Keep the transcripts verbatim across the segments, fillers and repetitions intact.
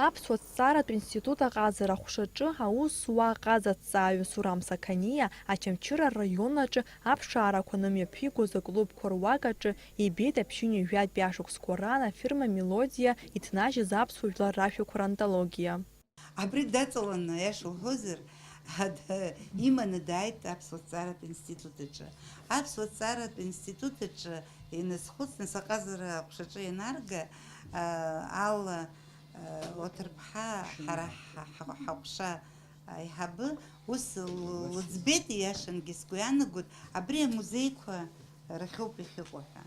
Аԥсуа ҭҵааратә институт аҟазара аҟәшаҿы аус зуа аҟаза ҭҵааҩы Сурам Сақаниа Очамчыра араион аҿы аԥшаарақәа нымҩаԥигоз аклубқәа руак аҿы ибеит аԥшьынҩажәатәи ашықәсқәа раан афирма Мелодиа иҭнажьыз аԥсуа жәлар рашәақәа рантологиа. Абри даҵаланы, аиаша уҳәозар, ад-, иманы дааит Аԥсуа ҭҵааратә институт аҿы. Аԥсуа ҭҵааратә институт аҿы инасхәыцны саҟазара аҟәшаҿы ианарга, а, ала, а, Оҭырԥҳа ҳара ҳа-, ҳа-, ҳаҟәша аиҳабы ус л-, лыӡбеит, ииашангьы сгәы иаанагоит, абри амузеиқәа рахьоуп иахьыҟоу ҳәа.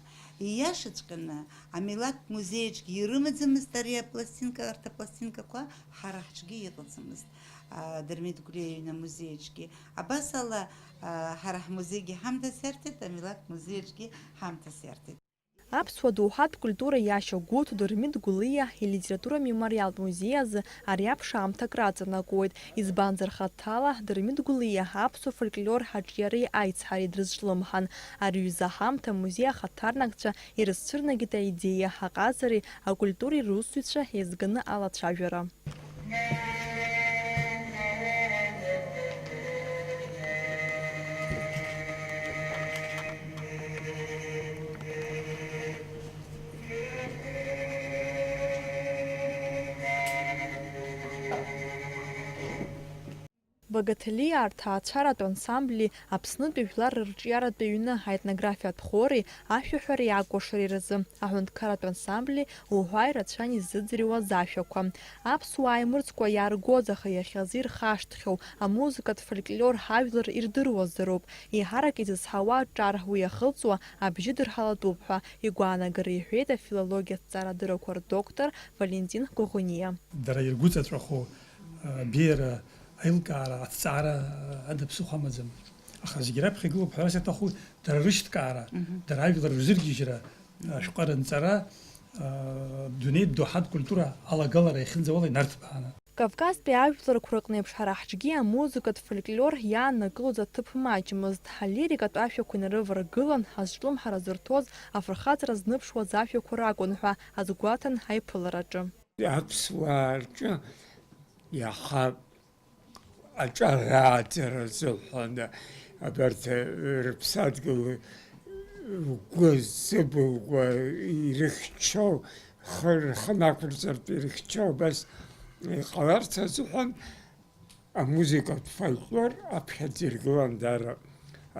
Ииашаҵәҟьаны, амилаҭтә музеиаҿгьы ирымаӡамызт ари апластинка, арҭ апластинкақәа, ҳара ҳҿгьы иҟаӡамызт, а, Дырмит Гәлиа иҩны амузеиаҿгьы. Абас ала, а, ҳара ҳмузеигьы ҳамҭас иарҭеит, амилаҭтә музеиаҿгьы ҳамҭас иарҭеит. Аԥсуа доуҳатә культура иашьа гәыҭ Дырмит Гәлиа илитература мемориалтә музеи азы ари аԥшаамҭа акраҵанакуеит, избанзар хаҭала Дырмит Гәлиа аԥсуа фольклор аҿиареи аицҳареи дрызҿлымҳан. Ари ҩыза ҳамҭа амузеи ахаҭарнакцәа ирызцәырнагеит аидеиа аҟазареи акультуреи русзуҩцәа еизганы алацәажәара. Багаҭелиаа рҭаацәаратә ансамбли Аԥснытәи жәлар рырҿиаратә ҩны аетнографиатә хори ашәаҳәареи акәашареи рзы аҳәынҭқарратә ансамбли уҳәа ирацәан иззыӡырҩуаз ашәақәа. Аԥсуаа имырӡкәа иааргоз, аха иахьазы ирхашҭхьоу амузыкатә фольклор ҳажәлар ирдыруазароуп. Еиҳарак изызҳауа аҿар уи иахылҵуа абжьы дырҳалатәуп ҳәа игәаанагара иҳәеит афилологиатә ҭҵаарадырақәа рдоктор Валентин Гәыӷәыниа. Дара иргәыҵаҵәаху, а, абеиара, аилкаара, аҭҵаара, а, ада ԥсыхәа амаӡам. Аха зегь раԥхьа игылоуп ҳәарас иаҭаху дара рышьҭкаара, Мгм. дара ажәлар рзыргьежьра, ашәҟәы рынҵара, а, дунеи доуҳатә культура алагалара иахьынӡауала инарҭбааны. Кавказтәи ажәларқәа рыҟны еиԥш ҳара ҳҿгьы амузыкатә фольклор иааннакылоз аҭыԥ маҷмызт, алирикатә ашәақәа инарываргылан, азҿлымҳара зырҭоз, афырхаҵара зныԥшуаз ашәақәа ракәын ҳәа азгәаҭан аиԥылараҿы. Аԥсуаа рҿы иаха аҿар ааӡара азыҳәан абарҭ рыԥсадгьыл ргәы зыбылуа ирыхьчо, хы-, рхы нақәырҵартә ирыхьчо, абас иҟаларц азыҳәан амузыкатә фольклор аԥхьаӡа иргылан даара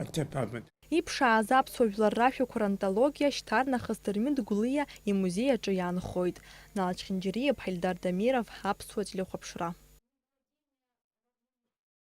аҭыԥ аман. Иԥшааз аԥсуа жәлар рашәақәа рантологиа шьҭарнахыс Дырмит Гәлиа имузеи аҿы иаанхоит. Нала Чхинџьариа, Ельдар Дамиров, Аԥсуа телехәаԥшра.